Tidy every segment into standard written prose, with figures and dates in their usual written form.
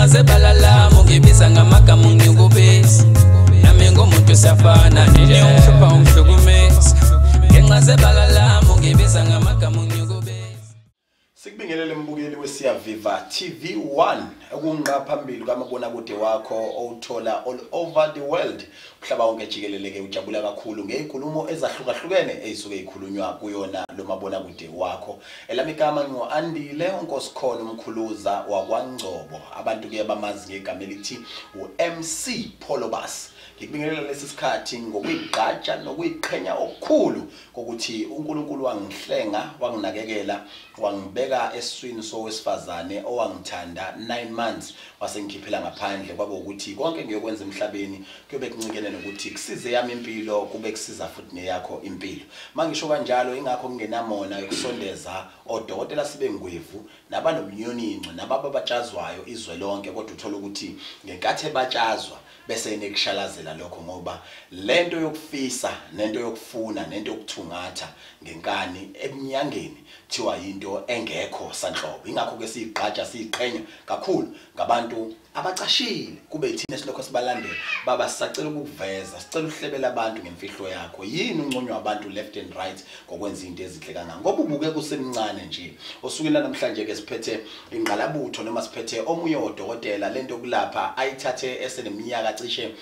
Ngenxa zebala lami ungibiza ngamagama ungikubisa. Nami ngumuntu siyafana nje ungihlupha ungihlukumeza. Ngenxa zebala lami ungibiza ngamagama ungikubisa. Sikubingelele mbukeli weSiyaviva TV1 okunqa phambili kamabonakude wakho owuthola all over the world. Umhlaba wonke jikelele ke ujabula kakhulu ngezinkulumo ezahlukahlukene ezisuke ikhulunywa kuyona lo mabonakude wakho. Elami igama ngingu-Andile uNkosikhona uMkhuluza wakwaNgcobo. Abantu ke bamazi ngegama elithi uMC Pholobas. Ngikubingelela lesi sikhathi ngokuyigqaja nokuyiqhenya okukhulu kokuthi uNkulunkulu wangihlenga, wanginakekela, wangibeka esiswini sowesifazane owangithanda 9 months wasengikhiphela ngaphandle. Kwaba ukuthi konke ngiyokwenza emhlabeni kuyobe kuncikene nokuthi kusize yami impilo, kube kusiza futhi neyakho impilo. Mangisho kanjalo ingakho ngingenamona yokusondeza odokotela sibe ngwevu nabanomnyoninco nabababatshazwayo izwe lonke, kodwa uthola ukuthi ngenkathi ebatshazwa bese inekushalazela lokho, ngoba lento yokufisa nento yokufuna nento yokuthungatha ngenkani eminyangeni thiwa into engekho sanhlobo. Ingakho ke siyigqaja siyiqhenya kakhulu ngabantu abacashile, kube ithina silokho sibalandela. Baba, sisacela ukuveza, sicela uhlebela abantu ngemfihlo yakho. Yini unconywa abantu left and right ngokwenza into ezinhle kangaka, ngoba ubuke kusemncane nje? Osukela namhlanje ke siphethe ingqalabutho noma siphethe omunye wodokotela lento kulapha ayithathe eseneminyaka cishe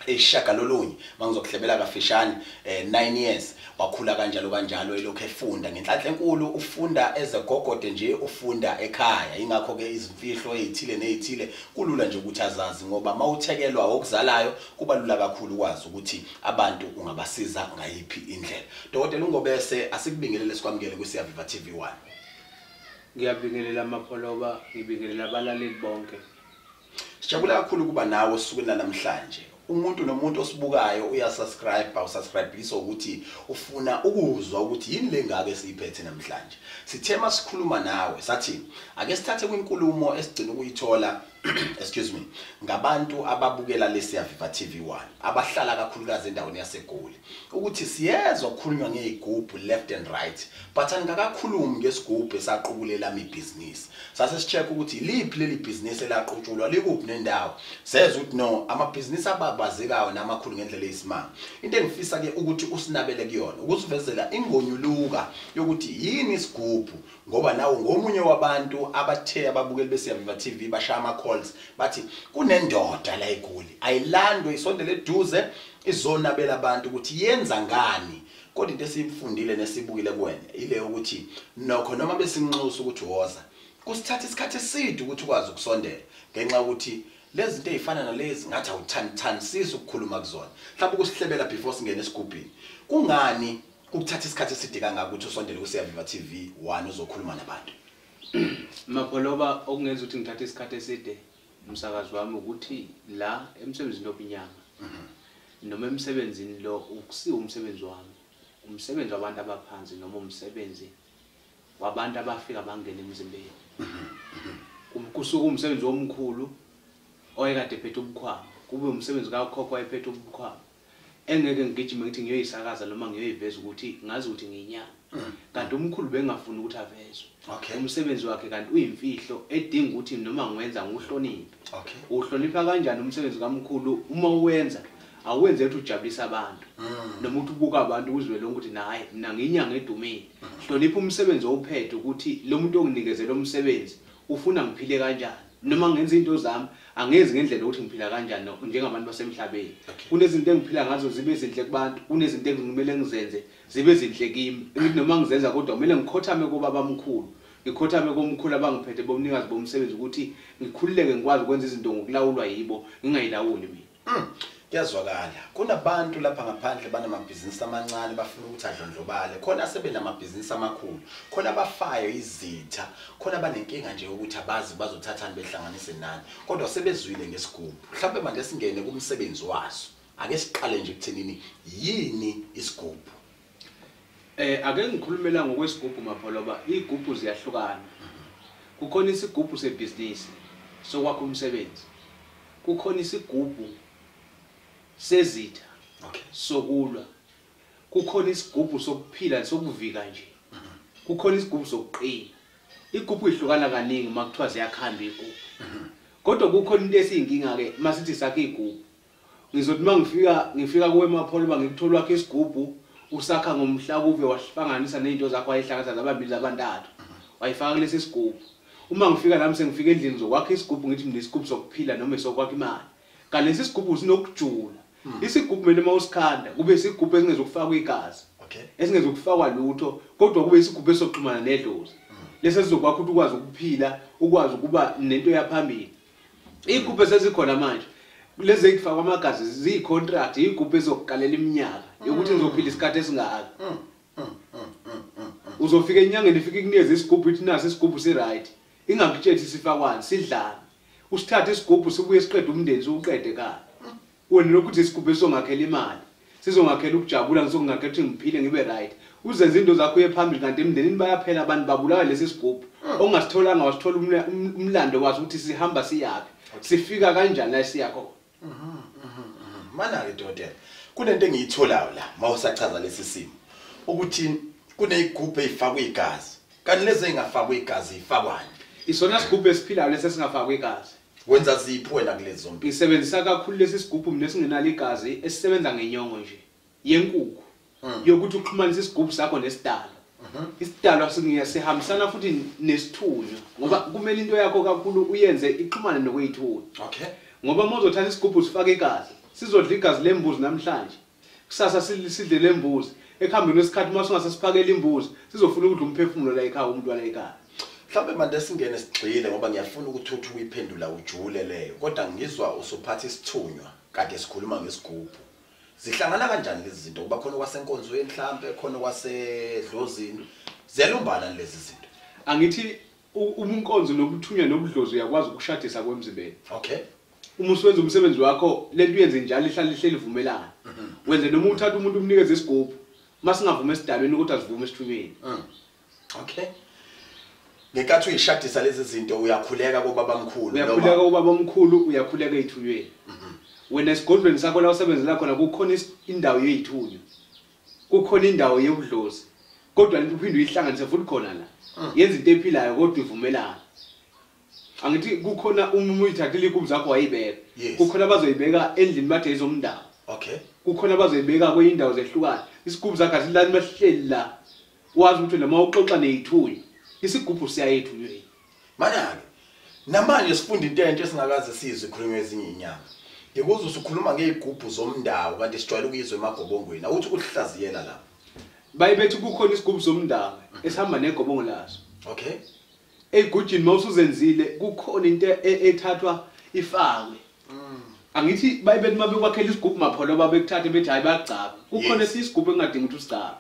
esishagalolunye, mangizokuhlebela kafishane, 9 years. Wakhula kanjalo kanjalo elokhu efunda ngenhlanhla enkulu, ufunda ezegogode nje, ufunda ekhaya. Ingakho ke izimfihlo ezithile nezithile kulula nje ukuthi azazi, ngoba mawuthekelwa okuzalayo kuba lula kakhulu ukwazi ukuthi abantu ungabasiza ngayiphi indlela. Dokotela uNgobese, asikubingelele sikwamukele kwiSiyaviva TV1. Ngiyabingelela Mapholoba, ngibingelela abalaleli bonke. Sijabula kakhulu ukuba nawe osukwini namhlanje. Umuntu nomuntu osibukayo uyasubscribe, usubscribe ukuthi ufuna ukuzwa ukuthi yini lengaka esiyiphethe namhlanje. Sithe masikhuluma nawe sathi ake sithathe kwinkulumo esigcina ukuyithola, excuse me, ngabantu ababukela leSiyaviva TV1 abahlala kakhulukazi endaweni yaseGoli, ukuthi siyezwa kukhulunywa ngezigubhu left and right, but angakakhulumi ngesigubhu esaqhubulela ibhizinisi. Sase sicheck ukuthi liphi leli bhizinisi elaqhutshulwa, likuphi nendawo. Sezwe ukuthi no, amabhizinisi ababazekayo namakhulu ngendlela eyisimanga. Into engifisa ke ukuthi usinabele kuyona ukusivezela ingonyuluka yokuthi yini isigubhu, ngoba nawo ngomunye wabantu abathe ababukeli beSiyaviva TV bashaya ama calls bathi kunendoda la eGoli ayilandwe isondele eduze izonabela abantu ukuthi yenza ngani. Kodwa into esiyifundile nesibukile kuwena ile ukuthi nokho noma besinxusa ukuthi woza, kusithatha isikhathi eside ukuthi ukwazi ukusondela, ngenxa yokuthi lezi zinto ezifana nalezi ngathi awuthandisisi ukukhuluma kuzona. Mhlawumbe ukusihlebela before singene esigubhini, kungani kukuthatha isikhathi eside kangaka ukuthi usondele kuSiyaviva TV1 uzokhuluma nabantu? Mapholoba, okungenza ukuthi ngithathe isikhathi eside umsakazi wami ukuthi la emsebenzini wobunyanga noma emsebenzini lo ukusiwo umsebenzi wami, umsebenzi wabantu abaphansi noma umsebenzi wabantu abafika bangena emzimbeni. Kusuka umsebenzi omkhulu oyekade ephethe ubukhwama, kube umsebenzi kakhokho wayephethe ubukhwama, engeke ngigijime ngithi ngiyoyisakaza noma ngiyoyiveza ukuthi ngazi ukuthi ngiyinyanga, kanti umkhulu bengafuni ukuthi avezwe. Umsebenzi wakhe kanti uyimfihlo edinga ukuthi noma ngiwenza ngiwuhloniphe. Uhlonipha kanjani umsebenzi kamkhulu? Uma uwenza awenze ukuthi ujabulise abantu noma ukuthi ubuka abantu uzwe lonke ukuthi nayi mina ngiyinyanga edumile. Hlonipha umsebenzi owuphethe ukuthi lo muntu onginikezele umsebenzi ufuna ngiphile kanjani, noma ngenza into zami angenzi ngendlela ukuthi ngiphila kanjani njengabantu basemhlabeni. Kunezinto engiphila ngazo zibe zinhle kubantu, kunezinto engimele ngizenze zibe zinhle kimi. Ngithi noma ngizenza kodwa kumele ngikhothame kubaba omkhulu, ngikhothame komkhulu abangiphethe bomnikazi bomsebenzi ukuthi ngikhululeke ngikwazi ukwenza izinto ngokulawulwa yibo, ngingayilawuli mina. Kuyazwakala. Kunabantu lapha ngaphandle banamabhizinisi amancane bafuna ukuthi adlondlobale, khona sebenamabhizinisi amakhulu, khona abafayo izitha, khona banenkinga nje ukuthi abazi bazothathani behlanganise nani, kodwa sebezwile ngesigubhu. Mhlawumbe manje singene kumsebenzi waso. Ake siqale nje ekuthenini yini isigubhu. Ake ngikhulumela ngokwesigubhu Mapholoba, igubhu ziyahlukana. Kukhona isigubhu sebhizinisi sokwakha umsebenzi, kukhona isigubhu sezitha sokulwa, kukhona isigubhu sokuphila sokuvika nje, kukhona isigubhu sokuqina. Igubhu ihlukana kaningi uma kuthiwa ziyakhanda igubhu. Kodwa kukhona into esiyinkinga ke masithi sakhe igubhu. Ngizothi mangifika kuwe Mapholoba ngikuthola wakhe isigubhu usakha ngomhlakuve wahlanganisa nezinto zakho wayihlanganisa zabambili zabantathu. Wayifaka kulesi sigubhu. Uma ngifika nami sengifika endlini zokwakha isigubhu ngithi mina isigubhu sokuphila noma sokwakha imali. Kanti lesi sigubhu sinokujula. Isigubhu kumele mawusikhanda kube isigubhu esingezokufakwa igazi. Okay. Esingezokufakwa lutho kodwa kube isigubhu esokuxhumana nedlozi. Lesi sizokwakha ukuthi ukwazi ukuphila, ukwazi ukuba nento yaphambili. Igubhu esezikhona manje lezi ekufakwa amagazi ziyi-contract, igubhu ezokukalela iminyaka yokuthi ngizophila isikhathi esingaka. Uzofika enyangeni ifike ikunikeze isigubhu ithi naso isigubhu si-right. Ingakutsheli sifakwani, sidlane. Usithathe isigubhu sibuye siqede umndeni siwuqede ekhaya. Wena lokhu uthi isigubhu esizongakhela imali, sizongakhela ukujabula, ngizongakhela ukuthi ngiphile ngibe right. Uzenze into zakho uye phambili kanti emndenini bayaphela abantu babulawa lesi sigubhu. Ongasitholanga wasithola umlando waso ukuthi sihamba siyaphi, sifika kanjani la siya khona. Mana-ke dokotela, kunento engiyitholayo la mawusachaza lesi simo ukuthi kuneyigubhu ey'fakwe igazi kanti lezi ey'ngafakwe igazi ifakwani? Isona sigubhu esiphilayo lesi esingafakwe igazi. Wenza ziphi wena kulezi zombili? Ngisebenzisa kakhulu lesi sigubhu mina esingenalo igazi esisebenza ngenyongo nje yenkukhu yokuthi uxhumanise isigubhu sakho nesidalwa. Isidalwa sihambisana futhi nesithunywa ngoba kumele into yakho kakhulu uyenze ixhumane nokuyithunywa. Okay. Ngoba uma uzothatha isigubhu usifake igazi, sizodla igazi lembuzi namhlanje. Kusasa sidle lembuzi. Ekuhambeni kwesikhathi uma sungasasiphakela imbuzi, sizofuna ukudla umphefumulo la ekhaya umuntu wala ekhaya. Mhlawumbe manje singene sigxile ngoba ngiyafuna ukuthi uthi uyiphendula ujule leyo. Kodwa ngizwa usuphatha isithunywa kade sikhuluma ngesigubhu. Zihlangana kanjani lezi zinto? Kuba khona kwasenkonzweni mhlambe, khona kwasedlozini. Ziyalumbana lezi zinto. Angithi ubunkonzo nobuthunywa nobudlozi uyakwazi ukushadisa kwemzimbeni. Okay. Uma usuwenza umsebenzi wakho lento uyenze njalo ihlale ihleli ivumelana. Wenze noma uthatha umuntu umnikeze isigubhu, masingavuma esidalweni kodwa sivume esithunyweni. Okay. Ngenkathi uyishadisa lezi zinto uyakhuleka kobabamkhulu. Uyakhuleka kobabamkhulu, uyakhuleka ezithunyweni. Wena esigodlweni sakho la usebenzela khona kukhona indawo yezithunywa. Kukhona indawo yobudlozi. Kodwa lento uphinde uyihlanganise futhi khona la. Yenza into ephilayo kodwa ivumelana. Angithi kukhona uma uyithathile igubhu zakho wayibeka. Kukhona abazoyibeka endlini bathe izomndaba. Okay. Kukhona abazoyibeka kuyindawo zehlukana. Isigubhu zakho asilali mahleli la. Wazi ukuthi noma uxoxa nezithunywa, isigubhu siyayithunyweni. Mana-ke namanje sifunda into entsha esingakaze sizwe ikhulunywa ezinye inyanga. Ngikuze usukhuluma ngezigubhu zomndawo kanti sijwayele ukuyizwa emagobongweni. Awuthi ukuhlaziyela lapha. Baye bethi kukhona isigubhu somndawo esihamba negobongo laso. Okay. Eyigujini mawusuzenzile kukhona into ethathwa ifakwe. Angithi baye bethi mabekwakhela isigubhu Mapholoba bekuthathe bethi hayi bayagcaba. Kukhona isigubhu engadingi ukuthi usigcabe.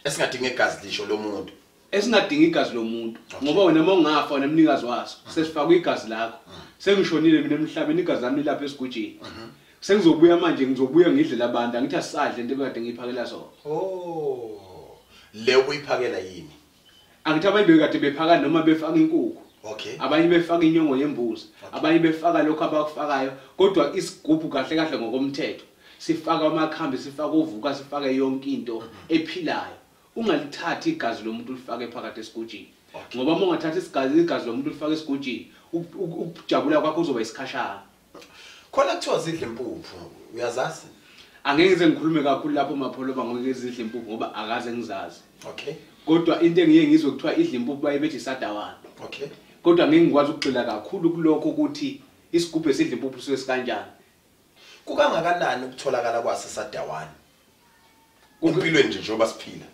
Esingadingi igazi lisho lomuntu. Esingadingi igazi lomuntu. Ngoba wena mawungafa wena mnikazi waso sesifakwe igazi lakho. Sengishonile mina emhlabeni igazi lami lilapha esigujini. Sengizobuya manje ngizobuya ngidle labantu angithi asisadle into ebekade ngiyiphakela sona. Oh. Le uyiphakela yini? Angithi abanye bekade bephaka noma befaka inkukhu. Okay. Abanye befaka inyongo yembuzi, abanye befaka lokho abakufakayo, kodwa isigubhu kahle kahle ngokomthetho sifaka amakhambi, sifaka uvuka, sifake yonke into ephilayo. Ungalithathi igazi lomuntu ulifake phakathi esigujini. Ngoba uma ungathatha igazi lomuntu ulifake esigujini, ukujabula kwakho kuzoba isikhashana. Khona kuthiwa zidle impuphu, uyazazi? Angeke ngize ngikhulume kakhulu lapho Mapholoba ngoba izidle impuphu ngoba akaze ngizazi. Okay. Kodwa into engiye ngizwe kuthiwa idle impuphu baye bethi isadawana. Okay. Kodwa ngeke ngikwazi ukugxila kakhulu kulokho ukuthi isigubhu esidle impuphu suke sikanjani. Kukangakanani ukutholakala kwaso isadawana? Empilweni nje njengoba siphila.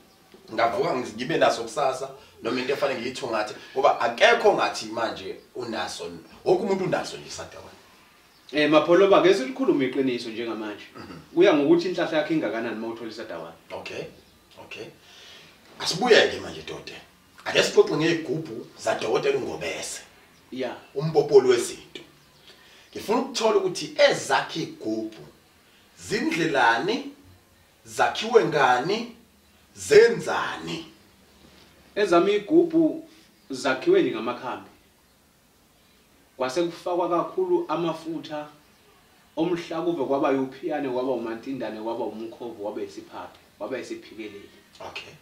Ngavuka ngibe naso kusasa noma into efanele ngiyithungathe ngoba akekho ngathi manje unaso. Wonke umuntu unaso nje isadawana. Mapholoba ke silikhuluma iqiniso njengamanje. Kuya ngokuthi inhlahla yakhe ingakanani uma uthola isadawana. Okay. Okay. Asibuyeke manje dokotela. Ake sixoxe ngezigubhu zadokotela uNgobese. Yeah. Umpopolo wezinto. Ngifuna ukuthola ukuthi ezakhe igubhu zindlelani, zakhiwe ngani, zenzani? Ezami igubhu zakhiwe nje ngamakhambi. Kwase kufakwa kakhulu amafutha omhlakuve kwaba uphiyane, kwaba umantindane, kwaba umkhovu, kwaba isiphaphe, kwaba isiphikeleli. Okay.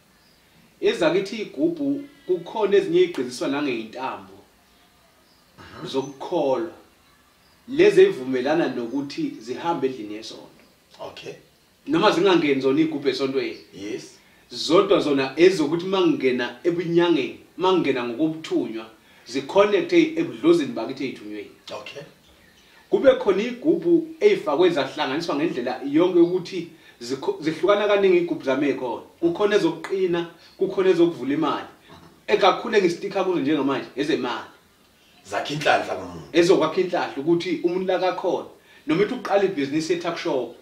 Ezakithi igubhu kukhona ezinye igqiziswa nangeintambo zokukholwa. Lezi evumelana nokuthi zihambe endlini yesonto. Okay. Noma zingangeni zona igubhu esontweni. Yes. Zodwa zona ezokuthi mangena ebunyangeni, mangena ngokubuthunywa, ziconnecte ebudlozini bakithi ezithunyweni. Okay. Kube khona igubhu ezifakwe zahlanganiswa ngendlela yonke ukuthi zihlukana kaningi igubhu zami ekhona. Kukhona ezokuqina, kukhona ezokuvula imali. Ekakhulu engistika kuzo njengamanje ezemali. Zakhe inhlanhla kumuntu. Ezokwakha inhlanhla ukuthi umuntu lakakhona noma ethi uqala ibhizinisi ye-tuck shop.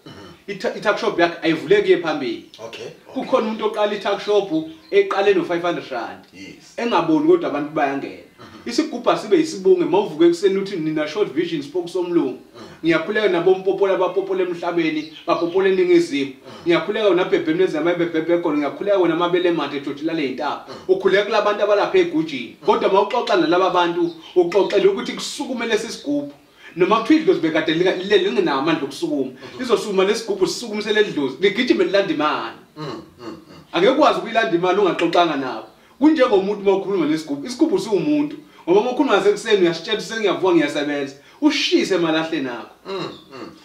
I-tuck shop yakhe ayivuleki phambili. Okay. Kukhona umuntu oqala i-tuck shop eqale no-500 rand. Yes. Engaboni kodwa abantu bayangena. Isigubha sibe isibunge mawuvuke ekuseni uthi nina short vision spoke somlungu. Ngiyakhuleka nabompopola abapopola emhlabeni, bapopola eningizimu. Ngiyakhuleka nabhebhemne zamabhebhe khona, ngiyakhuleka wena amabele made ejojila lezintaba. Ukhuleka kulabantu abalapha egujini. Kodwa mawuxoxa nalaba bantu uxoxela ukuthi kusukume lesi sigubhu. Noma kuthiwa idlozi bekade lingenawo amandla okusukuma. Lizosukuma lesigubhu sisukumise ledlozi, ligijime lilanda imali. Angeke ukwazi ukuyilanda imali ungaxoxanga nabo. Kunjengomuntu mawukhuluma nesigubhu, isigubhu siwumuntu. Ngoba mawukhuluma ngasekuseni uyasitshela sengiyavuka ngiyasebenza. Ushise emalahleni akho.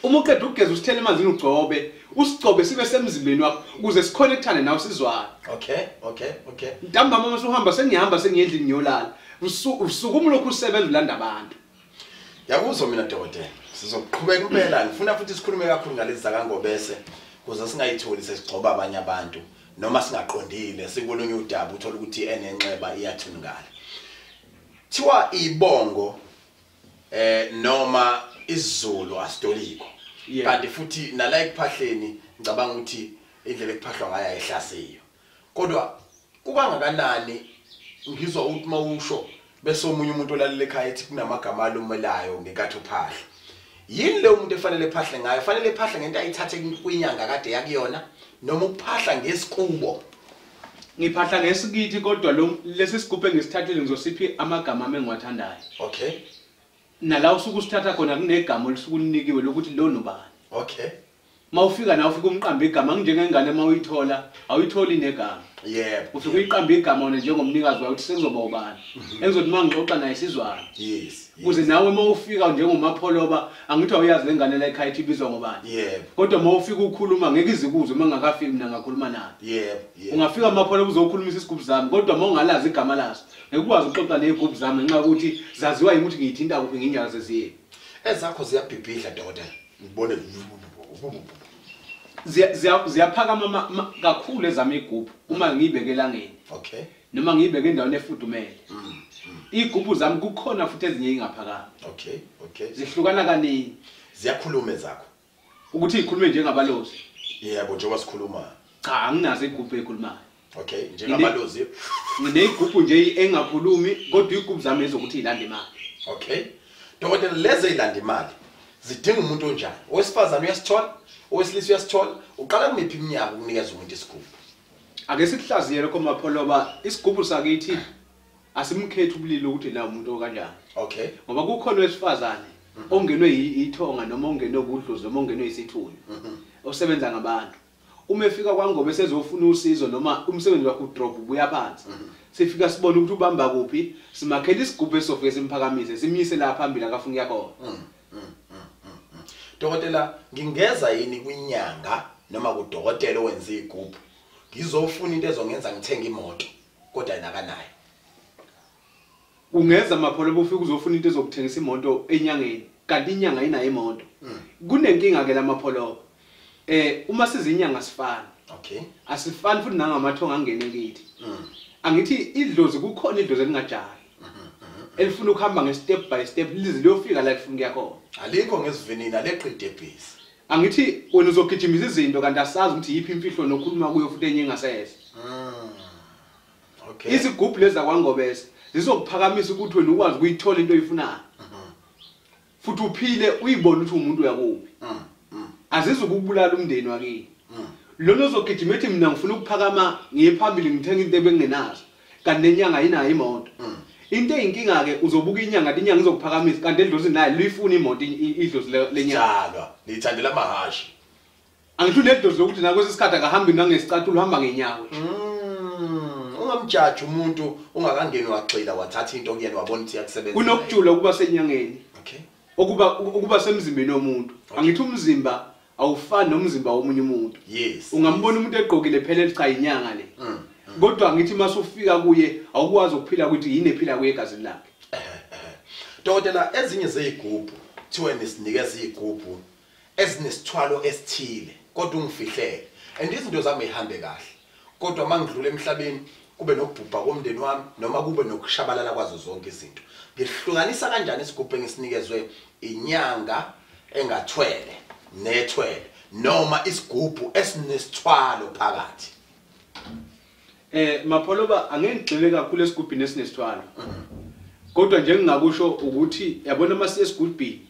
Uma uqeda ukugeza usithele emanzini ugcobe, usigcobe sibe semzimbeni wakho ukuze siconnectane nawe sizwane. Okay, okay, okay. Ntambama uma usuhamba sengihamba sengiyendlini ngiyolala. Usukuma lokhu usebenza ulanda abantu. Yakuzwa mina dokotela, sizoqhubeka impela. Ngifuna futhi sikhulume kakhulu ngalezi zakaNgobese ukuze singayitholi sesigcoba abanye abantu noma singaqondile sikulunye udaba uthola ukuthi enenxeba iyathungala. Thiwa ibongo noma isiZulu asitoliko. Kanti futhi nala ekuphahleni ngicabanga ukuthi indlela ekuphahlwa ngayo ayihlasiyo. Kodwa kukangakanani ngizwa ukuthi mawusho bese omunye umuntu olalele ekhaya ethi kunamagama alumelayo ngenkathi uphahla. Yini le umuntu efanele ephahle ngayo? Fanele ephahle ngento ayithathe kwinyanga kade yakuyona noma ukuphahla ngesikubo? Ngiphahla ngesikithi kodwa lo lesi sigubhu engisithathile ngizosiphi amagama ami engiwathandayo. Okay. Nala usuku usithatha khona kunegama olisuke ulinikiwe lokuthi lo nobani. Okay. Mawufika nawe ufika umqambe igama njengengane mawuyithola awuyitholi negama. Yebo. Ufika uyiqambe igama wena njengomnikazi wayo ukuthi sekuzoba ubani. Engizothi mangixoxa naye sizwane. Yes. Ukuze nawe mawufika njengomapholoba angithi awuyazi lengane la ekhaya ibizwa ngobani. Yebo. Kodwa mawufika ukhuluma ngeke izikuzwe mangakafiki mina ngakhuluma naye. Yebo. Yebo. Ungafika mapholoba uzokhulumisa isigubhu zami kodwa mawungalazi igama laso ngeke ukwazi ukuxoxa nezigubhu zami ngenxa yokuthi zaziwa yimi ukuthi ngiyithinta kuphi nginyazi ziye. Ezakho ziyabhibhidla dokotela. Ngibone ziyaphakama kakhulu ezami igubhu uma ngiyibeke elangeni. Okay. Noma ngiyibeke endaweni efudumele. Igubhu zami kukhona futhi ezinye ingaphakama. Okay, okay. Zihlukana kaningi. Ziyakhuluma ezakho. Ukuthi ikhulume njengabalozi. Yebo, njengoba sikhuluma. Cha, anginazo igubhu ekhulumayo. Okay, njengabalozi. Ngineyigubhu nje engakhulumi kodwa igubhu zami ezokuthi ilande imali. Okay. Dokotela, lezi ezilanda imali zidinga umuntu onjani? Owesifazane uyasithola, owesilisa uyasithola. Uqala kumiphi iminyaka ukunikeza umuntu isigubhu? Ake sikuhlaziye lokho mapholoba, isigubhu sakithi asimkhethi ubulili ukuthi la umuntu okanjani. Okay. Ngoba kukhona owesifazane ongenwe ithonga noma ongenwe ubudlozi noma ongenwe isithunywa osebenza ngabantu. Uma efika kwaNgobe sezofuna usizo noma umsebenzi wakhe udrop ubuya phansi. Sifika sibone ukuthi ubamba kuphi, simakhela isigubhu esofike simphakamise, simyise la phambili akafuna ukuya khona. Dokotela, ngingeza yini kwinyanga noma kudokotela owenza igubhu ngizofuna into ezongenza ngithenge imoto kodwa yena akanayo? Ungeza mapholoba ufike uzofuna into ezokuthengisa imoto enyangeni kanti inyanga inayo imoto. Kunenkinga ke lamapholoba. Uma sizinyanga sifana. Okay. Asifani futhi nangamathonga angene kithi. Angithi idlozi kukhona idlozi elingajahi. Elifuna ukuhamba nge-step by step lize liyofika la lifuna ukuya khona. Alikho ngesivinini aleqide ebhesi. Angithi wena uzogijimisa izinto kanti asazi ukuthi yiphi imfihlo nokhuluma kuyo futhi enye engasese. Okay. Izigubhu lezi zakwaNgobese zizokuphakamisa ukuthi wena ukwazi ukuyithola into oyifunayo. Futhi uphile uyibone ukuthi umuntu uyakuphi. Azizukubulala umndeni wakini. Lona ozogijima ethi mina ngifuna ukuphakama ngiye phambili ngithenga into ebengenazo kanti nenyanga ayinayo imoto. Into eyinkinga ke uzobuka inyanga inyanga izokuphakamisa kanti edlozi nayo lifuna imoto idlozi lenyanga. Tshalwa, lithandela amahashi. Angisho ledlozi lokuthi nakwesi isikhathi akahambi nangesicathulo uhamba ngenyawo. Ungamjaji umuntu ungakangeni wagxila wathatha into kuyena wabona ukuthi iyakusebenza. Kunokujula ukuba senyangeni. Okay. Okuba semzimbeni womuntu. Angithi umzimba awufani nomzimba womunye umuntu. Yes. Ungambona umuntu egqokile phela cha inyanga le. Kodwa ngithi masufika kuye awukwazi ukuphila ukuthi yini ephila kuye egazini lakhe. Dokotela, ezinye zezigubhu thiwe nisinikeza izigubhu ezinesithwalo esithile kodwa ungifihlele. And izinto zami ihambe kahle. Kodwa mangidlula emhlabeni kube nokubhubha komndeni wami noma kube nokushabalala kwazo zonke izinto. Ngihlukanisa kanjani isigubhu engisinikezwe inyanga engathwele nethwele noma isigubhu esinesithwalo phakathi? Mapholoba, angeke ngigxile kakhulu esigubhini esinesithwalo. Kodwa nje ngingakusho ukuthi yabona mase esigubhini,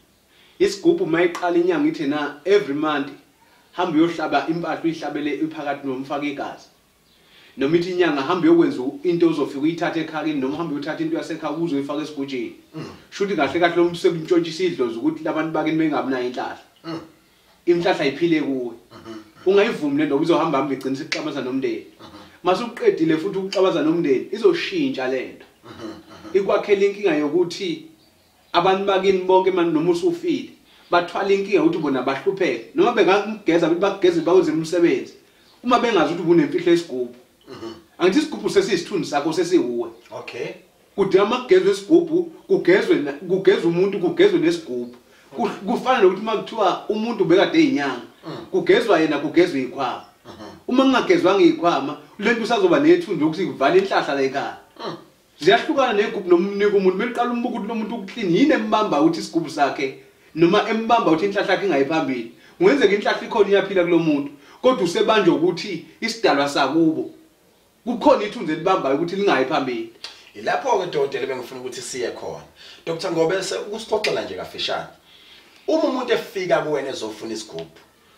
isigubhu mayiqala inyanga ithi na every month hamba uyohlaba impahla uyihlabele iphakathi nomfaka igazi. Noma ithi inyanga hamba uyokwenza into ozofika uyithathe ekhakeni noma hamba uyothatha into yasekhaya ukuze uyifake esigujini. Shuthi kahle kahle lo muntu sekuntshontshisa idlozi ukuthi labantu bakini bengabi nayo inhlahla. Inhlahla iphile kuwe. Ungayivumi le nto izohamba hamba igcina isixabaza nomndeni. Masuqedile futhi ukuxabaza nomndeni izoshintsha lento. Ikwakhela inkinga yokuthi abantu bakini bonke manje noma usufile bathwala inkinga ukuthi bona bahlupheke noma bengakugeza bakugeze bakwenze umsebenzi uma bengazi ukuthi unemfihlo yesigubhu. Angithi isigubhu sesiyisithunzi sakho sesiwuwe. Okay. Kudinga makugezwe isigubhu, kugezwe kugezwe umuntu, kugezwe nesigubhu. Kufana nokuthi makuthiwa umuntu bekade inyanga, kugezwa yena kugezwe ikhwama. Uma kungagezwanga ikhwama, lento usazoba nethunzi lokuthi kuvala inhlahla la ekhaya. Ziyahlukana negubhu nomnike umuntu, meliqala umbuka ukuthi lo muntu uclean yini embamba ukuthi isigubhu sakhe noma embamba ukuthi inhlahla yakhe ingayiphambili. Kungenzeka inhlahla ikhona iyaphila kulomuntu, kodwa usebanjwe ukuthi isidalwa sakubo. Kukhona ithunzi elibambayo ukuthi lingayi phambili. Ilapho ke dokotela bengifuna ukuthi siye khona. Dr Ngobese, ukusixoxela nje kafishane. Uma umuntu efika kuwena ezofuna isigubhu,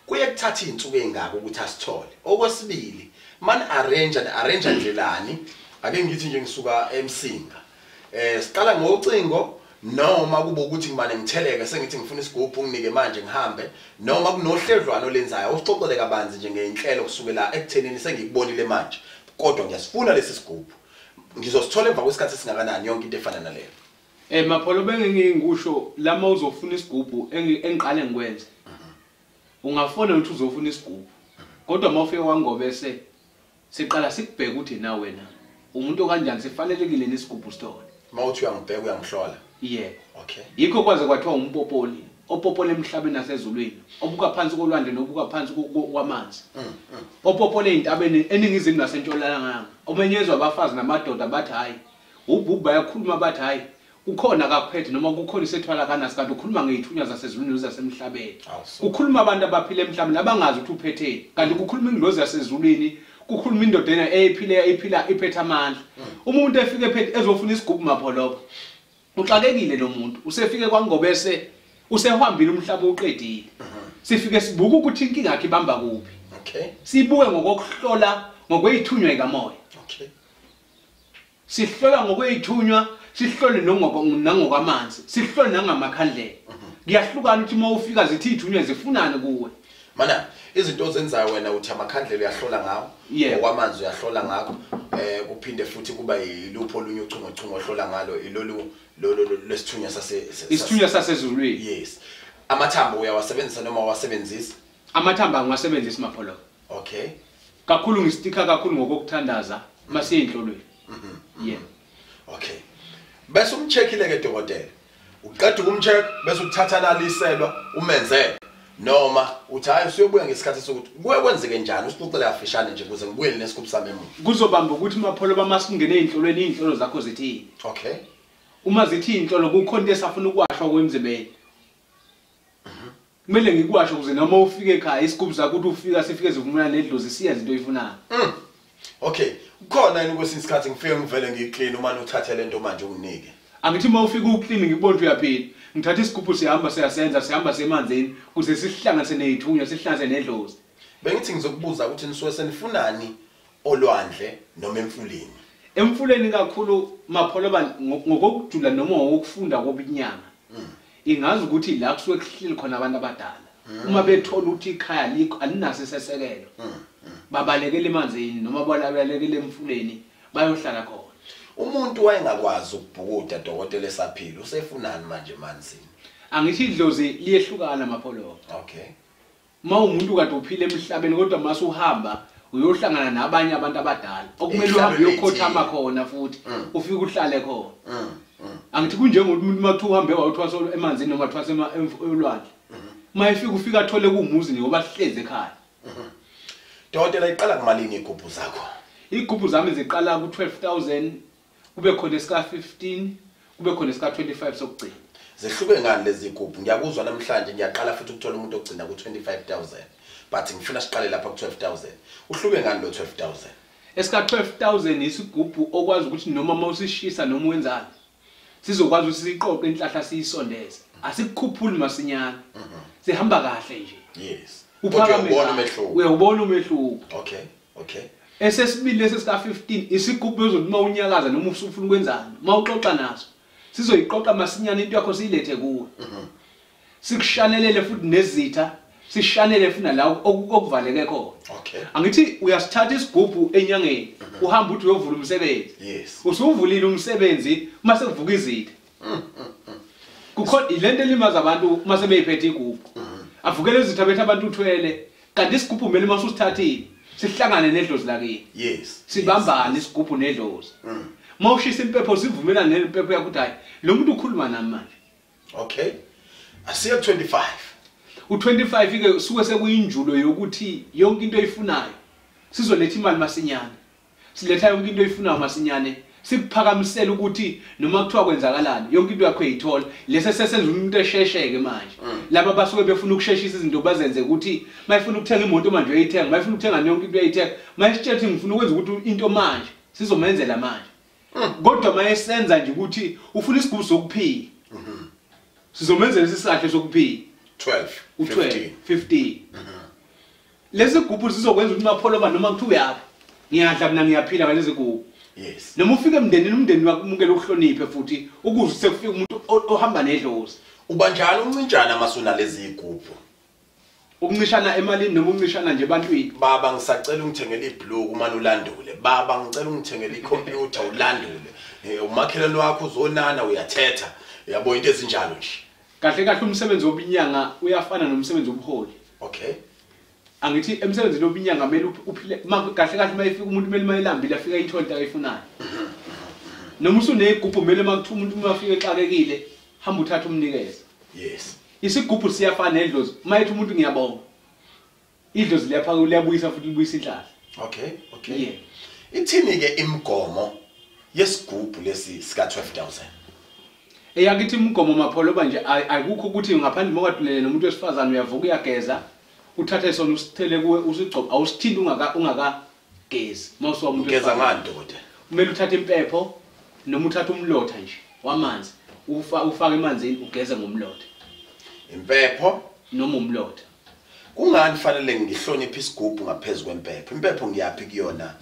kuye kuthatha izinsuku ezingaka ukuthi asithole. Okwesibili, man arrange and arrange ndlelani? Ake ngithi nje ngisuka eMsinga. Siqala ngocingo noma kube ukuthi ngimane ngitheleke sengithi ngifuna isigubhu nginike manje ngihambe, noma kunohlelwana olenzayo. Usixoxele kabanzi nje ngeinhlelo kusukela ekuthenini sengikubonile manje. Kodwa ngiyasifuna lesi sigubhu. Ngizosithola emva kwesikhathi esingakanani yonke into efana naleyo? Mapholo, bengingikusho lama uzofuna isigubhu engiqale ngikwenze. Ungafona ukuthi uzofuna isigubhu. Kodwa mawufika kwaNgobese siqala sikubheka ukuthi na wena umuntu kanjani, sifanelekile nesigubhu sithole. Mawuthi uyangibheka uyangihlola. Yebo. Okay. Yikho kwaze kwathiwa umpopoli, opopole emhlabeni nasezulwini, obuka phansi kolwandle nobuka phansi kwamanzi. Opopole ezintabeni eningizimu nasentshonalanga. Omenyezwa abafazi namadoda bathi hayi, ubhubu bayakhuluma bathi hayi, kukhona akakuphethe noma kukhona isethwala kanasi, kanti ukhuluma ngezithunywa zasezulwini nezasemhlabeni. Kukhuluma abantu abaphila emhlabeni abangazi ukuthi uphetheni, kanti kukhuluma ingilozi yasezulwini, kukhuluma indoda ephile ephila iphethe amandla. Umuntu efike ephethe ezofuna isigubhu Mapholoba, uxakekile lo muntu, usefike kwaNgobese, usehambile umhlaba uqedile. Sifike sibuka ukuthi inkinga yakhe ibamba kuphi. Okay. Sibuke ngokuhlola ngokwezithunywa ikamoya. Okay. Sihlola ngokwezithunywa, sihlole nangokwamanzi, sihlole nangamakhandlela. Kuyahlukana ukuthi uma ufika zithi izithunywa zifunani kuwe. Mana izinto ozenzayo wena uthi amakhandlela uyahlola ngawo, ngokwamanzi uyahlola ngakho, kuphinde futhi kuba yilupho olunye uchungechunge ohlola ngalo, ilolu lesithunywa sase isithunywa sasezulwini. Yes. Amathambo uyawasebenzisa noma awasebenzisi? Amathambo angiwasebenzisi Mapholo. Okay. Kakhulu ngistika kakhulu ngokuthandaza masiye enhlolweni. Yeah. Okay. Bese umcheckile ke dokotela. Uqeda ukumcheck bese uthatha laliselwa umenzele. Noma uthi hayi usuyobuya ngesikhathi sokuthi kuye kwenzeke njani, usixoxele kafishane nje ukuze ngibuyele nesigubhu sami emuva. Kuzobamba ukuthi Mapholo bamasingene ezinhlolweni, izinhlolo zakho zithini. Okay. Uma zithi inhlolo kukhona into esafuna ukuwashwa kwemzimbeni. Kumele ngikuwashe ukuze noma ufike ekhaya isigubhu sakho ukuthi ufika sifike zivumelana nedlozi siyenze into oyifunayo. Okay. Kukhona yini kwesinye isikhathi ngifike ngivele ngiclean uma uthathe lento manje unginike? Angithi uma ufika uclean ngikubona ukuthi uyaphila. Ngithatha isigubhu sihamba siyasenza, sihamba semanzini ukuze sihlanganise nezithunywa, sihlanganise nedlozi. Bengithi ngizokubuza ukuthi nisuke senifunani olwandle noma emfuleni? Emfuleni kakhulu Mapholoba ngokokujula noma ngokufunda kobunyanga. Ingazi ukuthi la kusuke kuhleli khona abantu abadala. Uma bethola ukuthi ikhaya likho alinaso isesekelo. Babalekele emanzini noma babalekele emfuleni bayohlala khona. Umuntu wayengakwazi ukubhukuda dokotela esaphila, usefunani manje emanzini? Angithi idlozi liyehlukana Mapholoba. Okay. Uma umuntu kade uphila emhlabeni kodwa mase uhamba uyohlangana nabanye abantu abadala okumele uhambe uyokhothama khona futhi ufike uhlale khona. Angithi kunjengokuthi umuntu makuthiwa uhambe wayothwasa emanzini noma thwasa elwandle, uma efika ufika athole kuwumuzi ngoba sihlezi ekhaya. Dokotela, iqala kumalini igubhu zakho? Igubhu zami ziqala ku-12,000, kube khona esika 15, kube khona esika 25 sokugcina. Zehluke ngani lezi igubhu? Ngiyakuzwa namhlanje ngiyaqala futhi ukuthola umuntu ogcina ku-25,000, but ngifuna siqale lapha ku-12,000. Uhluke ngani lo 12,000? Esika 12,000 isigubhu okwazi ukuthi noma mawusishisa noma wenzani sizokwazi ukuthi siqoqe inhlahla siyisondeze, asikukhuphuli masinyane, sihamba kahle nje. Yes. Uyawubona umehluko. Uyawubona umehluko. Okay, okay. Esesibili lesi sika 15 isigubhu ezothi uma unyakaza noma usufuna ukwenzani, uma uxoxa naso sizoyiqoqa masinyane into yakho siyilethe kuwe. Sikushanelele futhi nezitha, sishanele futhi la okuvaleke khona. Okay. Angithi uyasithatha isigubhu enyangeni, uhamba uthi uyovula umsebenzi. Yes. Usuvulile umsebenzi mase kuvuka izitha. Kukhona ilento elimaza abantu mase beyiphethe igubhu. Avukele izitha bethu abantu uthwele, kanti isigubhu kumele mase usithathile sihlangane nedlozi lakini. Yes. Sibambane isigubhu nedlozi. Mawushisa impepho sivumelana nempepho yakho ukuthi hayi lo muntu ukhuluma nami manje. Okay. Asiye 25. U25 ke suke sekuyinjulo yokuthi yonke into oyifunayo sizoletha imali masinyane. Siletha yonke into oyifunayo masinyane, sikuphakamisela ukuthi noma kuthiwa kwenzakalani yonke into yakho uyithola. Lese sesenza umuntu eshesheke manje. Laba basuke befuna ukusheshisa izinto bazenze ukuthi mayifuna ukuthenga imoto manje uyayithenga, mayifuna ukuthenga yonke into uyayithenga. Mayisitshela ukuthi ngifuna ukwenza ukuthi into manje sizomenzela manje. Kodwa mayesenza nje ukuthi ufuna isigubhu sokuphila, sizomenzela isisahle sokuphila. 12, 15, 15. Lezi gubhu sizokwenza ukuthi Mapholoba noma kuthiwa uyaphi, ngiyadla mina ngiyaphila ngalezi gubhu. Yes. Noma ufike emndenini, umndeni wakumukela ukuhloniphe futhi ukuze sekufika umuntu ohamba nedlozi. Ubanjani uncinjana masuna lezi igubhu? Ukuncishana emalini noma ukuncishana nje ebantwini? Baba ngisacela ungithengele ibhluku uma ulandule. Baba ngicela ungithengele ikhompyutha ulandule. Umakhelwane wakho uzonana uyathetha. Uyabo into ezinjalo nje. Kahle kahle umsebenzi wobunyanga uyafana nomsebenzi wobuholi. Okay. Angithi emsebenzini wobunyanga kumele uphile kahle kahle mayifika umuntu kumele mayilambile afike ayithole into ayifunayo. Noma usunegubhu kumele makuthiwa umuntu uma afike exakekile hamba uthathe umnikeze. Yes. Isigubhu siyafana nedlozi. Mayethi umuntu ngiyabonga, idlozi liyaphaka liyabuyisa futhi libuyisa inhlahla. Okay, okay. Yeah. Ithini ke imigomo yesigubhu lesi sika 12,000? Eyakithi imigomo Mapholoba nje akukho ukuthi ngaphandle mokadulele nomuntu wesifazane uyavuka uyageza uthathe sona usithele kuwe usigcobe, awusithinti ungakagezi. Mawusuka umuntu ugeza ngani dokotela? Kumele uthathe impepho noma uthathe umlotha nje wamanzi, ufake emanzini ugeze ngomlotha. Impepho noma umlotha. Kungani fanele ngihloniphe isigubhu ngaphezulu kwempepho? Impepho ngiyaphi kuyona?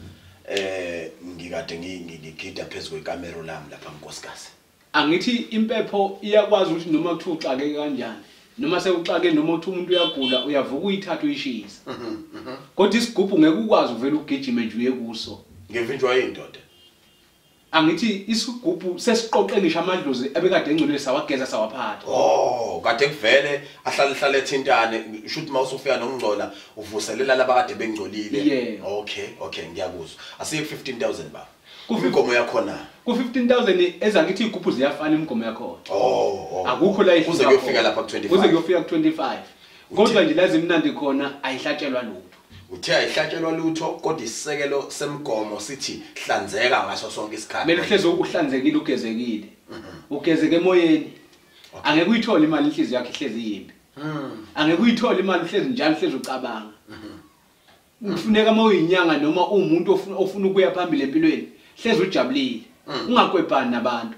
Ngikade ngigida phezulu kwekamero lami lapha nkosikazi. Angithi impepho iyakwazi ukuthi noma kuthiwa uxakeke kanjani, noma sewuxake noma kuthiwa umuntu uyagula uyavuka uyithatha uyishise. Kodwa isigubhu ngeke ukwazi uvela ugijime nje uye kuso. Ngivinjwa yindoda. Angithi isigubhu sesiqoqe ngisho amadlozi ebekade engcolile sawageza sawaphatha. Oh, kade kuvele ahlale ethintane, shuthi mawusufika nokungcola uvuselela laba kade bengcolile. Yeah. Okay, okay, ngiyakuzwa. Asiye ku 15,000 baba. Imigomo yakhona. Ku 15,000 ezakithi igubhu ziyafana imigomo yakhona. Oh, akukho la kuze kuyofika lapha ku 25. Kuze kuyofika ku 25. Kodwa nje lazi imnandi khona ayihlatshelwa lutho. Uthe ayihlatshelwa lutho kodwa isisekelo semgomo sithi hlanzeka ngaso sonke isikhathi. Kumele uhleze uhlanzekile ugezekile. Ugezeke emoyeni. Angeke uyithole imali inhliziyo yakho ihlezi yimbi. Angeke uyithole imali uhlezi njalo uhlezi ucabanga. Kufuneka uma uyinyanga noma uwumuntu ofuna ukuya phambili empilweni, hlezi ujabulile. Ungakwebhani nabantu.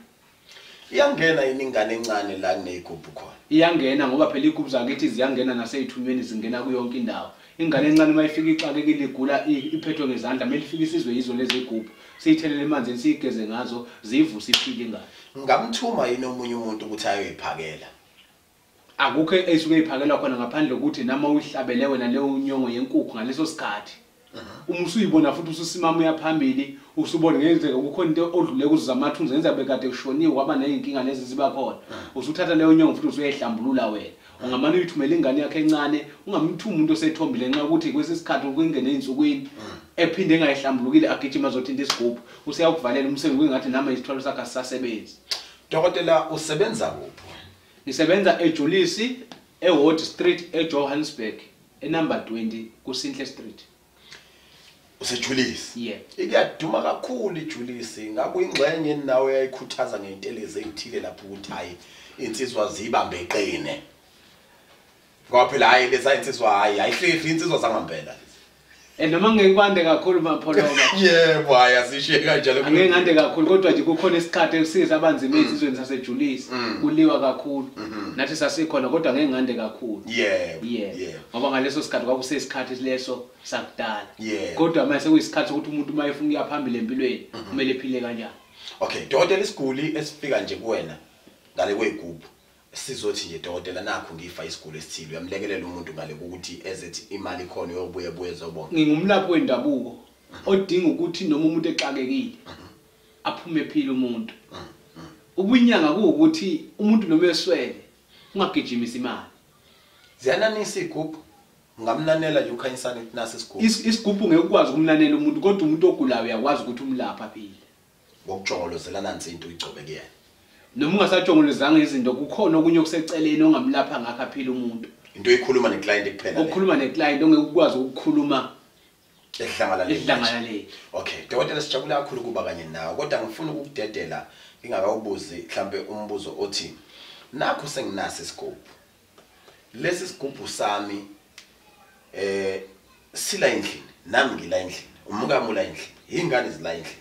Iyangena yini ingane encane la kuneyigubhu khona? Iyangena ngoba phela igubhu zakithi ziyangena naseyithunyweni, zingena kuyonke indawo. Ingane encane uma ifika ixakekile igula iphethwe ngezandla, kumele ifike isizwe yizo lezi gubhu. Siyithelele emanzini siyigeze ngazo, ziyivuse iphile ingane. Ngamthuma yini omunye umuntu ukuthi ayoyiphakela? Akukho esuke iphakelwa khona ngaphandle kokuthi nama uyihlabele wena leyo nyongo yenkukhu ngaleso sikhathi. Uma usuyibona futhi ususimama uyaphambili, usubona ngenzeka kukhona into odlule kuzo zamathunzi ngenza bekade kushoniwe kwaba nezinkinga lezi ziba khona. Usuthatha leyo nyongo futhi usuyayihlambulula wena. Ungamane uyithumele ingane yakhe encane, ungamthumi umuntu osethombile nxa ukuthi kwesisikhathi ukungena ezinsukwini ephinde engayihlambulukile agijima azothinta isigubhu, useyakuvalela umsebenzi kungathi nami isithwalo sakhe asisasebenzi. Dokotela, usebenza kuphi? Ngisebenza eJulisi, eWard Street, eJohannesburg, enumber 20 kuSinhle Street. UseJulisi? Yeah. Ikuyaduma kakhulu iJulisi, ngabe uyingxenye nawe yayikhuthaza ngeintelezi ezithile lapho ukuthi hayi insizwa zibambe iqine. Ngoba phela hayi leza insizwa hayi ayihlehli insizwa zangempela. Noma ngikwande kakhulu Mapholoba. Yebo, hayi asishiye kanjalo. Angeke ngande kakhulu kodwa nje kukhona isikhathi esiza abanzima ezizweni saseJulisi, kuliwa kakhulu. Nathi sasikhona kodwa ngeke ngande kakhulu. Yebo. Yebo. Ngoba ngaleso sikhathi kwakusesikhathi leso sakudala. Yebo. Kodwa manje sekuyisikhathi ukuthi umuntu uma efuna ukuya phambili empilweni kumele ephile kanjani. Okay, dokotela, isiguli esifika nje kuwena ngale kwegubhu sizothi nje dokotela nakho ngifa isiguli esithile, uyamlekelela umuntu ngale ukuthi ezethi imali khona uyobuye buye ezobonga. Ngingumlaphi wendabuko odinga ukuthi noma umuntu exakekile aphume ephile umuntu. Ubunyanga kuwukuthi umuntu noma eswele ungagijimisa imali. Ziyananisa igubhu, ngamnanela nje ukhanyisana nasi isigubhu. Isigubhu ngeke ukwazi ukumnanela umuntu kodwa umuntu ogulayo uyakwazi ukuthi umlapha aphile. Ngokujongolozela nansi into uyigcobe kuyena. Noma ungasajongolozanga izinto kukhona okunye okuseceleni ongamlapha ngakho aphile umuntu. Into oyikhuluma neclient kuphela le. Ukukhuluma neclient ongeke ukwazi ukukhuluma edlangalaleni. Edlangalaleni. Okay, dokotela, sijabula kakhulu kuba kanye nawe kodwa ngifuna ukukudedela ngingakawubuzi mhlambe umbuzo othi nakho senginaso isigubhu. Lesi sigubhu sami sila endlini, nami ngila endlini, umkami ula endlini, ingane zila endlini.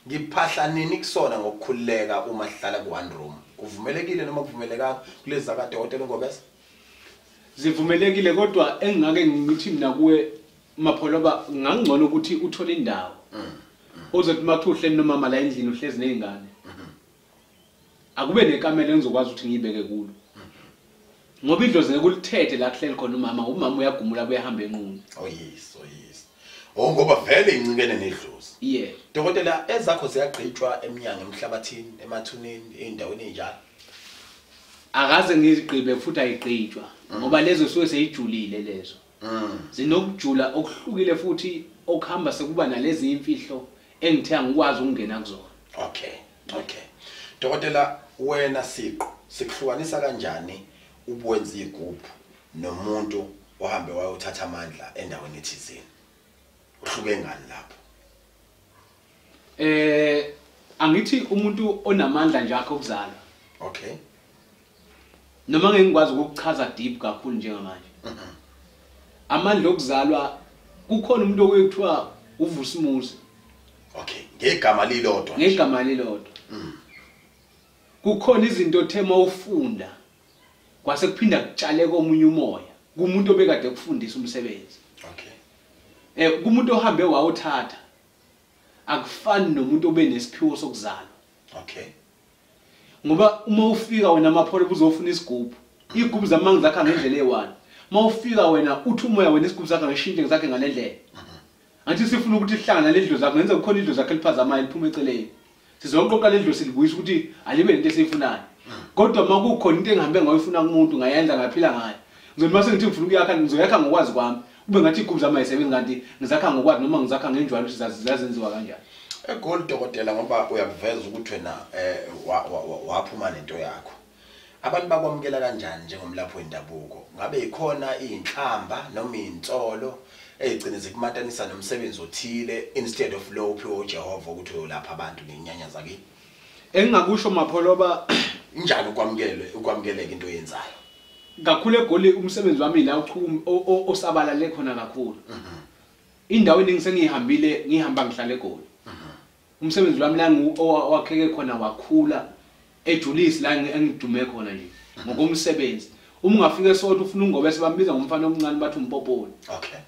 Ngiphahla nini kusona ngokukhululeka uma sihlala ku one room? Kuvumelekile noma kuvumelekanga kulezi zakadokotela uNgobese? Zivumelekile kodwa engingake ngithi mina kuwe Mapholoba ngangcono ukuthi uthole indawo. Ozothi makuthiwa uhleli nomama la endlini uhlezi nezingane. Akube nekamela engizokwazi ukuthi ngiyibeke kulo. Ngoba idlozi ngeke ulithethe la kuhleli khona umama, umama uyagumula kuyahamba enqunu. Oh yes, oh yes. Oh ngoba vele incikene nedlozi. Yeah. Dokotela, ezakho ziyagqitshwa eminyango emhlabathini, emathuneni, eindaweni enjalo. Akaze ngizigqibe futhi ayigqitshwa ngoba lezo suke seyijulile lezo. Zinokujula okuhlukile futhi okuhamba sekuba nalezi imfihlo engithe angikwazi ukungena kuzona. Okay, okay. Dokotela, wena siqo sikuhlukanisa kanjani ubuwenza igubhu nomuntu ohambe wayothatha amandla endaweni ethizeni? Uhluke ngani lapho? Angithi umuntu onamandla nje akho okuzalwa. Okay. Noma ngeke ngikwazi ukuchaza deep kakhulu njengamanje. Amandla okuzalwa kukhona umuntu okuthiwa uVusimuzi. Okay, ngegama lilodwa. Ngegama lilodwa. Kukhona izinto othema ufunda kwase kuphinda kutshale komunye umoya kumuntu obekade kufundisa umsebenzi. Okay. Kumuntu ohambe wawuthatha akufani nomuntu obenesiphiwo sokuzalwa. Okay. Ngoba uma ufika wena Mapholoba uzofuna isigubhu, igubhu zamanzi zakhe ngendlela eyi-1. Uma ufika wena uthi umoya wena isigubhu sakhe ngishintshe ngizakhe ngalendlela. Angithi sifuna ukuthi sihlangane nalendlu zakho, ngenza kukhona indlu zakhe eliphazamayo liphuma eceleni. Sizoqoqa lendlu silibuyisa ukuthi alibe nento esiyifunayo. Kodwa uma kukhona into engihambe ngoyifuna kumuntu ngayenza ngaphila ngayo. Ngizothi mase ngithi ngifuna ukuyakha ngizoyakha ngokwazi kwami. Kube ngathi igubhu zami ayisebenzi kanti ngizakha ngokwazi noma ngizakha ngenjwayelo ukuthi zazenziwa kanjani. EGoli dokotela, ngoba uyakuveza ukuthi wena waphuma nento yakho. Abantu bakwamukela kanjani njengomlaphi wendabuko? Ngabe ikhona inhlamba noma insolo ezigcine zikumatanisa nomsebenzi othile instead of lo uphiwe uJehova ukuthi uyolapha abantu ngenyanya zakini? Engingakusho Mapholoba, injani ukwamukeleka into oyenzayo? Kakhulu eGoli umsebenzi wami la osabalale khona kakhulu. Indawo eningi sengihambile, ngihamba ngihlale eGoli. Umsebenzi wami la owakheke khona wakhula eJulisi la engidume khona nje ngokomsebenzi. Uma ungafika eSoweto ufuna uNgobese bambiza ngomfana omncane bathi uMpopoli. Okay.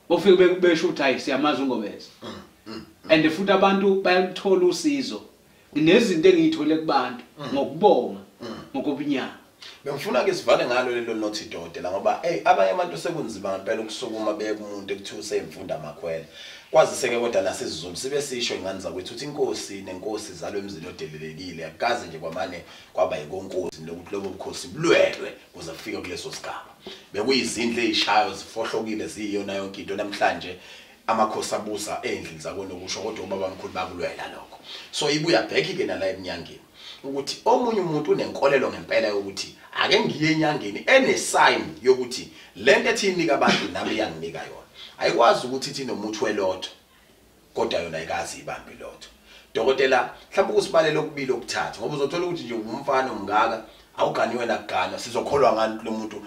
Bofike besho ukuthi hayi siyamazi uNgobese. And futhi abantu bayalithola usizo. Nezinto engiyithole kubantu ngokubonga ngokubunyanga. Bengifuna ke sivale ngalo lelo nothi dokotela, ngoba hey abanye abantu sekunzima ngempela ukusukuma beke umuntu ekuthiwa useyimfunda makhwela. Kwaziseke kodwa nasesiZulu sibe sisho ingane zakwethu ukuthi inkosi nenkosi zalo emzini odelelekile, akaze nje kwamane kwaba yikonkosi lokuthi lobo bukhosi bulwelwe kuze kufike kuleso sigaba. Bekuyizindlu ezishayo zifohlokile ziyiyona yonke into. Namhlanje amakhosi abusa endlini zakonokusho, kodwa ubaba mkhulu bakulwela lokho. So ibuya back ke nala eminyangeni ukuthi omunye umuntu unenkolelo ngempela yokuthi ake ngiye enyangeni ene sign yokuthi lento ethi inika abantu nami iyanginika yona. Ayikwazi ukuthi ithi nomuthi welotho kodwa yona ayikazi ibambe ilotho. Dokotela, mhlawumbe ukusibalela okubili okuthathu, ngoba uzothola ukuthi nje umfana omngaka awuganiwe nakugana, sizokholwa ngani lo muntu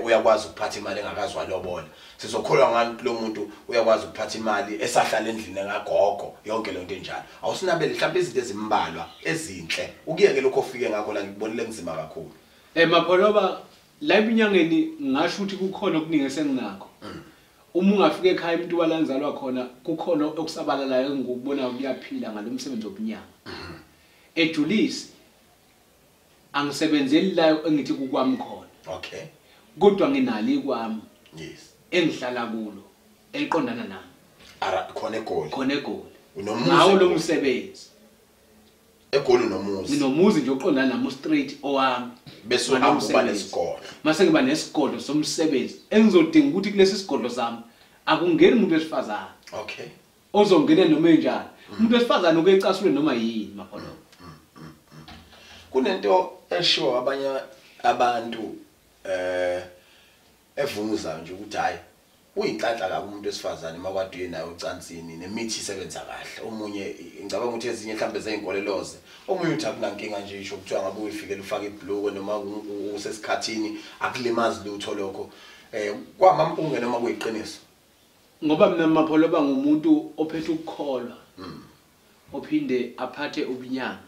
uyakwazi ukuphatha imali engakazwa lobola, sizokholwa ngani lo muntu uyakwazi ukuphatha imali esahlala endlini engagogo, yonke le nto enjalo. Awusinabele mhlawumbe izinto ezimbalwa ezinhle ukuyeke lokho ofike ngakho la, ngikubonile kunzima kakhulu. Mapholoba, la eminyangeni ngasho ukuthi kukhona okuningi esenginakho. Uma ungafika ekhaya umuntu walanzalwa khona kukhona okusabalalayo engikubonayo kuyaphila ngalomsebenzi wobunyanga. Ejulisi angisebenzeli la engithi kukwami khona. Okay. Kodwa nginalo ikwami. Yes. Engihlala kulo eliqondana nami. Ara khona eGoli. Khona eGoli. Unomuzi. Ngawo lo msebenzi. eGoli unomuzi. Nginomuzi nje oqondana nami straight owami. Bese uhamba uba nesigodlo. Mase ngiba nesigodlo somsebenzi engizodinga ukuthi kulesi sigodlo sami akungeni umuntu wesifazane. Okay. Ozongena noma enjani. Umuntu wesifazane ukecasule noma yini Mapholoba. Kunento eshiwo abanye abantu evunguza nje ukuthi hayi uyinhlanhla kabi umuntu wesifazane makwaduye naye ucansini nemithi isebenza kahle. Omunye ngicabanga ukuthi ezinye mhlambe zeyinkoleloze, omunye uthi akunankinga nje isho kuthiwa ngabe uyifikela ufake ibhluko noma usesikhathini akulimazi lutho lokho. Kwamampunge noma kuyiqiniso? Ngoba mina Mapholoba ngumuntu ophethe ukukholwa, ophinde aphathe ubunyanga.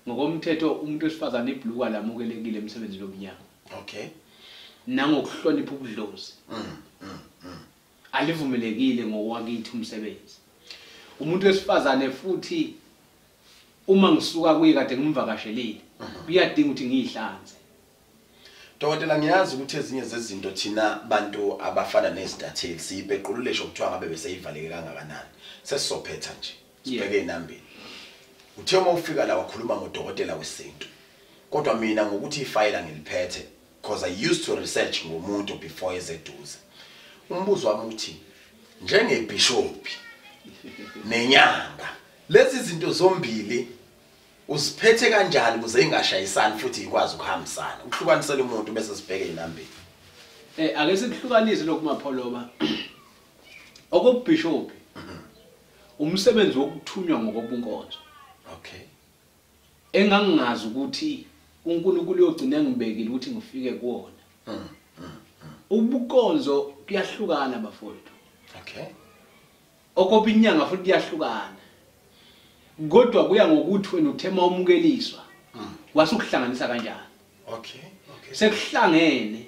Ngokomthetho umuntu wesifazane ibhluka lamukelekile emsebenzini wobunyanga. Okay. Nangokuhlonipha ubudlozi. Alivumelekile ngokwakithi umsebenzi. Umuntu wesifazane futhi uma ngisuka kuye kade ngimvakashelile, kuyadinga ukuthi ngiyihlanze. Dokotela, ngiyazi ukuthi ezinye zezinto thina bantu abafana nezintatheli siyipeqululesho kuthiwa ngabe beseyivaleke kangakanani. Sesizophetha nje, sibheke inambili. Uthe uma ufika la wakhuluma ngodokotela wesintu. Kodwa mina ngokuthi ifayela ngiliphethe because I used to research ngomuntu before ezeduze. Umbuzo wami uthi njengebishop nenyanga lezi zinto zombili uziphethe kanjani ukuze ingashayisani futhi ikwazi ukuhambisana? Ukuhlukanisela umuntu bese sibheke inambili. Ake sikuhlukanise lokhu Mapholoba. Okobishop umsebenzi wokuthunywa ngokobunkonzo. Okay. Engangingazi ukuthi uNkulunkulu uyogcina engibekile ukuthi ngifike kuwona. Ubunkonzo kuyahlukana bafowethu. Okay. Okobinyanga futhi kuyahlukana. Kodwa kuya ngokuthi wena uthema umukeliswa. Wasukuhlanganisa kanjani? Okay. Okay. Sekuhlangene.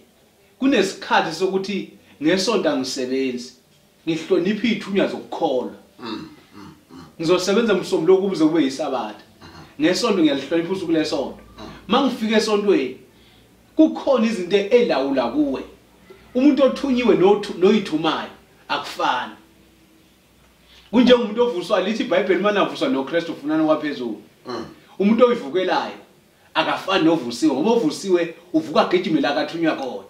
Kunesikhathi sokuthi ngesonto angisebenzi. Ngihlonipha izithunywa zokukholwa. Ngizosebenza umsombuluko kuze kube yisabatha. Ngesonto ngiyalihlonipha usuku lesonto. Mangifika esontweni kukhona izinto elawula kuwe. Umuntu othunyiwe noyithumayo akufani. Kunjengomuntu ovuswa lithi iBhayibheli manavuswa noKristu ufunana kwaphezulu. Umuntu oyivukelayo akafani novusiwe, ngoba ovusiwe uvuka agijimela akathunywa khona.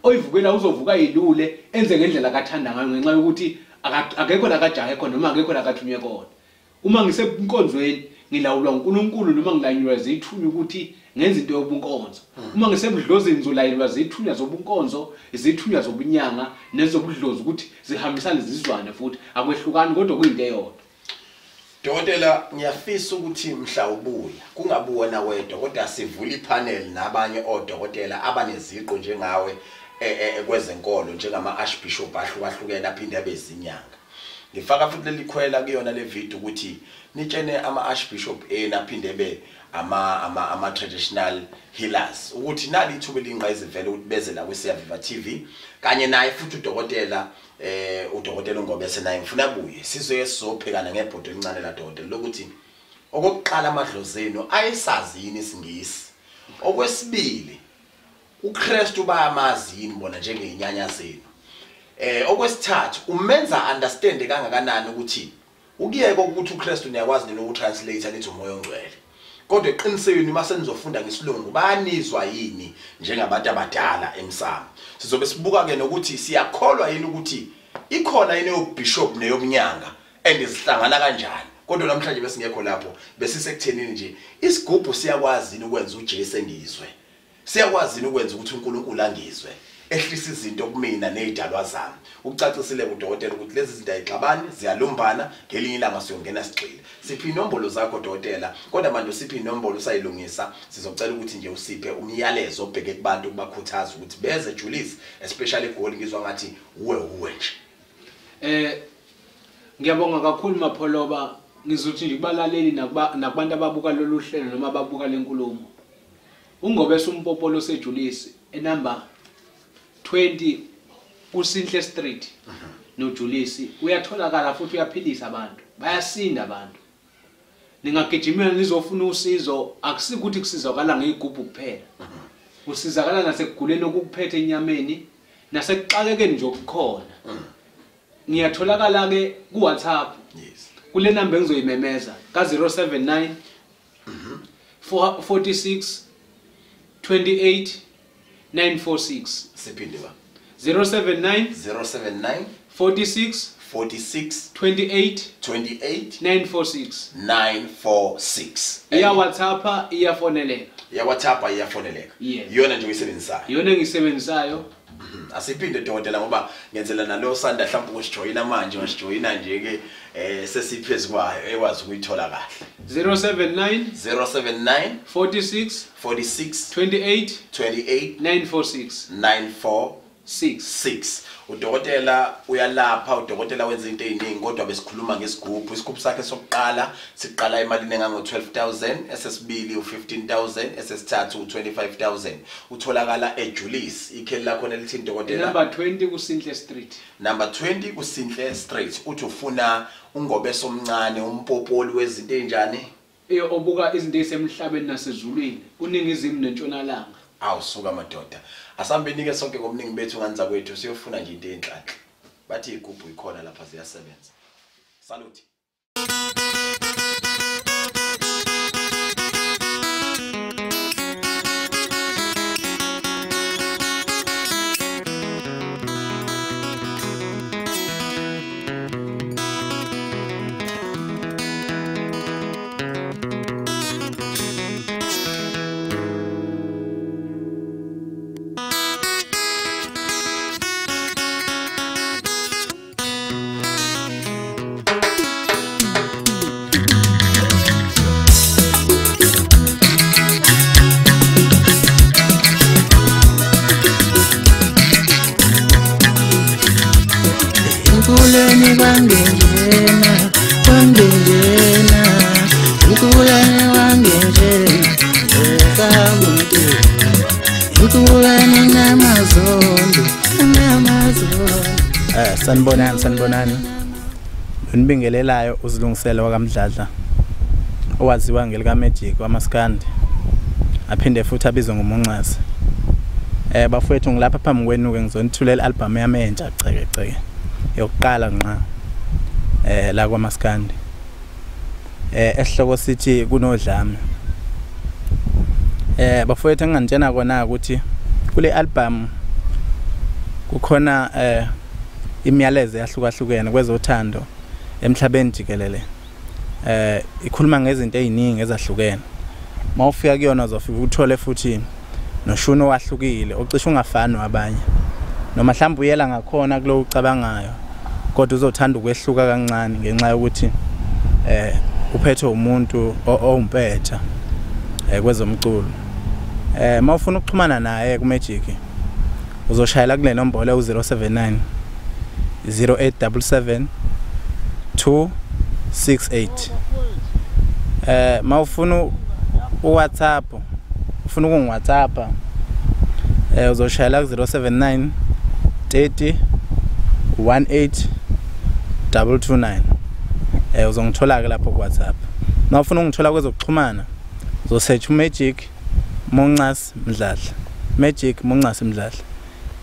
Oyivukela uzovuka yilule enze ngendlela akathanda ngayo ngenxa yokuthi akekho la kajahe khona noma akekho la kathunywe khona. Uma ngisenkonzweni ngilawulwa uNkulunkulu noma ngilayelwa zithunywa ukuthi ngenza into yobunkonzo. Uma ngisebudlozini ngizolayelwa zithunywa zobunkonzo, izithunywa zobunyanga nezobudlozi ukuthi zihambisane zizwane futhi akwehlukani kodwa kuyinto eyodwa. Dokotela, ngiyafisa ukuthi mhla ubuya kungabuwena wedwa kodwa sivule ipanel nabanye odokotela abaneziqo njengawe kwezenkolo njengama archbishop ahlukahlukene aphinde abezinyanga. Ngifaka futhi leli khwela kuyona le video ukuthi nitshene ama archbishop ena aphinde be ama traditional healers ukuthi nali ithuba elingqayizivele ukuthi beze la kwiSiyaviva TV kanye naye futhi udokotela udokotela uNgobese naye ngifuna buye sizoye sizophekana ngebhodo elincane la dokotela lokuthi okokuqala amadlozi enu ayesazi yini isiNgisi, okwesibili uKristu bayamazi yini bona njengezinyanya zenu. Okwesithathu, umenza understand kangakanani ukuthi ukuyeka ukuthi uKristu niyakwazi nini ukutranslate nithi umoya ongcwele. Kodwa eqinisweni uma senizofunda ngesilungu banizwa yini njengabantu abadala emsamo. Sizobe sibuka ke nokuthi siyakholwa yini ukuthi ikhona yini yobishop neyobunyanga and zihlangana kanjani. Kodwa namhlanje besingekho lapho, besisekuthenini nje isigubhu siyakwazi yini ukwenza uJesu engizwe. Siyakwazi yini ukwenza ukuthi uNkulunkulu angizwe, ehlisa izinto kumina nezidalwa zami. Ucacisile udokotela ukuthi lezi zinto ayixabani, ziyalumbana, ngelinye ilanga siyongena sigxile. Siphi inombolo zakho dokotela, kodwa manje usiphi inombolo usayilungisa, sizocela ukuthi nje usiphe umyalezo obheke kubantu kubakhuthaza ukuthi beze Julius, especially eGoli, ngizwa ngathi uwe uwe nje. Ngiyabonga kakhulu Mapholoba, ngizothi nje kubalaleli nakubantu ababuka lolu hlelo noma ababuka lenkulumo. Ungobese umpopolo seJulius enumber 20 kuSinhle Street noJulius uyatholakala futhi uyaphilisa abantu, bayasinda abantu. Ningagijimela nizofuna usizo, akusikuthi kusizakala ngezigubhu kuphela. Kusizakala nasekuguleni okukuphethe enyameni nasekuxakekeni nje okukhona. Ngiyatholakala ke ku WhatsApp. Yes. Kule number engizoyimemeza ka 079 46 28 946. Siphinde ba. 079 079 46 46 28 28 946. 946. Iya WhatsApp, iyafoneleka. Iya WhatsApp, iyafoneleka. Iyona nje oyisebenzisayo. Iyona engiyisebenzisayo. Asiphinde dokotela ngoba ngenzela nalo Sanda mhlawumbe ukusijoyina manje, wasijoyina nje ke sesiphezulu kwayo ekwazi ukuyithola kahle. 079 079 46 46 28 28 946 946. 6. Udokotela uyalapha, udokotela wenza into eziningi, kodwa besikhuluma ngesigubhu. Isigubhu sakhe sokuqala siqala emalini engango 12,000, esesibili u15,000, esesithathu u25,000. Utholakala eJulius, ikheli lakho nelithini dokotela? Number 20 kuSinhle Street. Number 20 kuSinhle Street. Uthi ufuna ungobeso omncane, umpopoli wezinto ezinjani? Obuka izinto ezisemhlabeni nasezulwini, kuningizimu nentshonalanga. Awusuka madoda. Asambeni ke sonke ngobuningi bethu nganza kwethu siyofuna nje into enhlanhla. Bathi igubhu ikhona lapha ziyasebenza. Salute. Sanibonani, sanibonani. Nibingelelayo uzilungisela wakaMdladla owaziwa ngelika Magic wamaskandi, aphinde futhi abizwe ngoMuncazi. Bafowethu ngilapha phambi kwenu ke ngizonithulela album yami entsha ceke ceke yokuqala nqa la kwaMaskandi. Esihloko sithi kunodlame. Bafowethu enginganitshena kona ukuthi kule album kukhona imiyalezo yahlukahlukene kwezothando emhlabeni jikelele. Ikhuluma ngezinto eziningi ezahlukene. Mawufika kuyona uzofika uthole futhi noshuno wahlukile ocishe ungafani nabanye. Noma mhlawumbe uyela ngakhona kulo ucabangayo, kodwa uzothanda ukwehluka kancane ngenxa yokuthi uphethwe umuntu owumpetha kwezomculo. Mawufuna ukuxhumana naye ku Magic uzoshayela kule nombolo u079 0877 268. Mawufuna uWhatsApp, ufuna ukungiWhatsApp uzoshayela ku 079 30 18 229. Uzongithola ke lapho ku WhatsApp. Mawufuna ungithola kwezokuxhumana uzosearch uMagic Muncas Mdladla. Magic Muncasi Mdladla.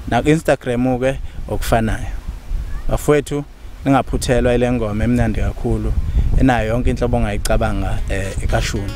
Na Instagram ke okufanayo. Bafowethu ningaphuthelwa ile ngoma emnandi kakhulu enayo yonke inhlobo ongayicabanga ekashuni.